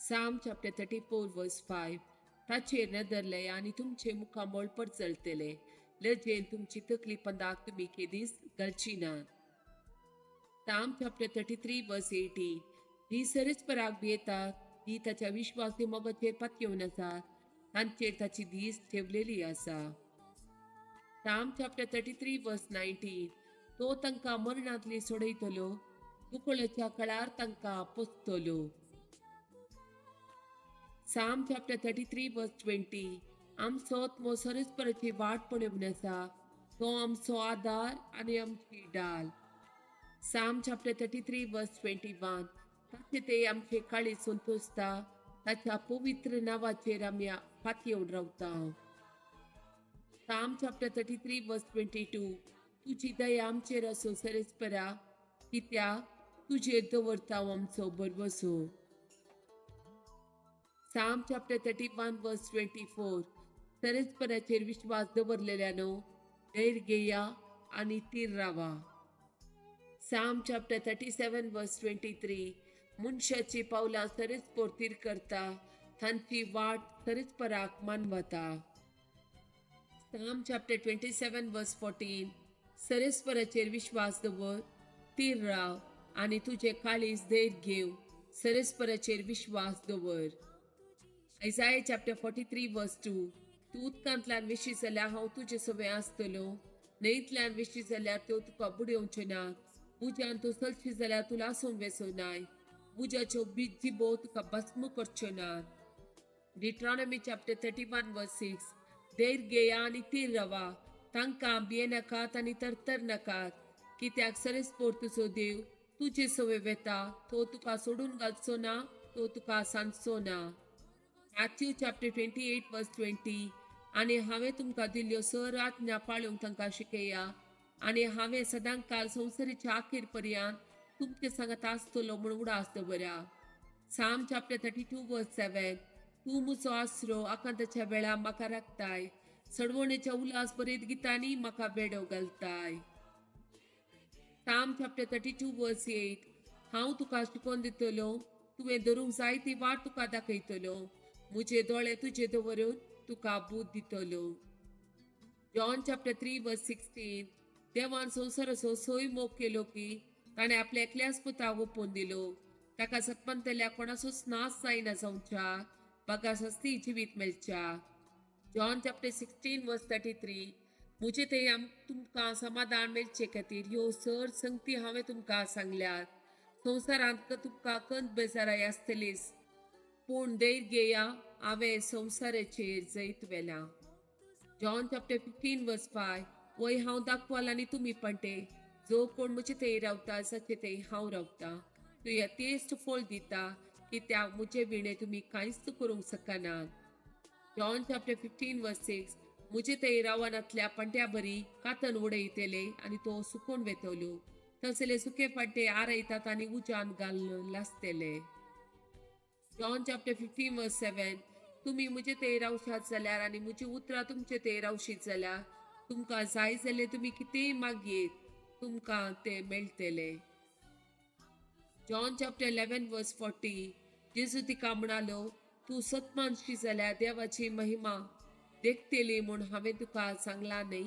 Psalm chapter 34 verse 5. ताचेर नदरले आनी तुमचे मुखामळ परजळटले, लजेन तुमची तकली पंदाक तुमी केदीच घालची ना. Psalm chapter 33 verse 18. जी सरस्पराक भियेतात, जी ताच्या विश्वासी मोगाचेर पातयेवन आसात, तांचेर ताची दीस ठेवलेली आसा. Psalm chapter 33 verse 19. तो तांकां मरणांतली सोडयतलो, दुकळाच्या काळार तांकां पोसतलो. Psalm chapter 33 verse 20. आमचो आत्मो सरस्पराची वाट पळोवन आसा, तो आमचो आदार आनी आमची डाल. Psalm chapter 33 verse 21. ताचे ते आमचे काळीज संतोषता, ताच्या पवित्र नांवाचेर आमी फातयेवन रावता. Psalm chapter 33 verse 22. तुजी दया आमचेर आसूं सरस्परा, कित्याक तुजेर दवरता आमचो भरवसो. Psalm chapter 31 verse 24. सरस्पराचेर विश्वास दवरलेल्यानो धैर्य घेया आनी तीर रावा. Psalm chapter 37 verse 23. मनशाची पावलां सरस्पर तीर करता, तांची वाट सरस्पराक मानवता. Psalm chapter 27 verse 14. सरस्पराचेर विश्वास दवर, तीर राव आनी तुजें काळीज धैर्य घेव, सरस्पराचेर विश्वास दवर. Isaiah chapter 43 verse 2. तूं उदकांतल्यान वेशी जाल्यार हांव तुजे सवें आसतलो, न्हंयतल्यान वेशी जाल्यार त्यो तुका बुडयोवच्यो ना, उज्यान तूं चलशी जाल्यार तूं लासून वेसो नाय, उज्याच्यो जिबो तुका भस्म करच्यो ना. Deuteronomy chapter 31 verse 6. धैर्य घेया आनी तीर रावा, तांकां भियेनाकात आनी तरतर नाकात, कित्याक सरस्पोर तुजो देव तुजे सवें वेता, तो तुका सोडून घालचो ना, तो तुका सांजचो ना. Matthew chapter 28 verse 20. आनी हांवें तुमकां दिल्ल्यो सर आज्ञा पाळूंक तांकां शिकया, आनी हांवें सदांकाल संवसाराच्या अखेर पर्यंत तुमचे सांगात आसतलो म्हूण उडास दवरा. Psalm chapter 32 verse 7. तूं म्हजो आसरो, आकांताच्या वेळार म्हाका राखताय, सडवणेच्या उल्हास बरीत गितांनी म्हाका बेडो घालताय. Psalm chapter 32 verse 8. हांव तुका शिकोवन दितलो, तुवें धरूंक जाय ती वाट तुका दाखयतलो, म्हजे दोळे तुजे दवरून तुका बूद दितलो. John chapter 3 verse 16. देवान संवसाराचो सोय मोग केलो की ताणें आपल्या एकल्याच पुताक ओपून दिलो, ताका सत्पंतल्या कोणाचोच नाश जायना जावच्या, बागा सस्ती जिवीत मेळच्या. John chapter 16 verse 33. म्हजे ते तुमकां समाधान मेळचे खातीर ह्यो सर संगती हांवें तुमकां सांगल्यात. संवसारांत तुमकां कंत बेजाराय आसतलीच, पूण धैर्य घेया, हांवें संवसाराचेर जैत व्हेलां. John chapter 15 verse 5. वय हांव दाखवाल आनी तुमी पणटे, जो कोण म्हजे थंय रावता जाचे थंय हांव रावता, तूं यथेश्ट फळ दिता, कित्याक म्हजे विणे तुमी कांयच करूंक शकनात. John chapter 15 verse 6. म्हजे थंय रावनातल्या पंट्या बरी कातन उडयतले आनी तो सुकोवन वेतलो, तसले सुके फाटे आरयतात आनी उज्यान घालून लासतले. John chapter 15 verse 7. तुमी म्हजे थंय रावशात जाल्यार आनी म्हजी उतरां तुमचे थंय रावशीत जाल्यार तुमकां जाय जाल्यार तुमी कितेंय मागयेत, तुमकां तें मेळटलें. John chapter 11 verse 40. जेजू तिका म्हणालो, तूं सतमानशी जाल्यार देवाची महिमा देखतली म्हूण हांवें तुका सांगलां न्हय?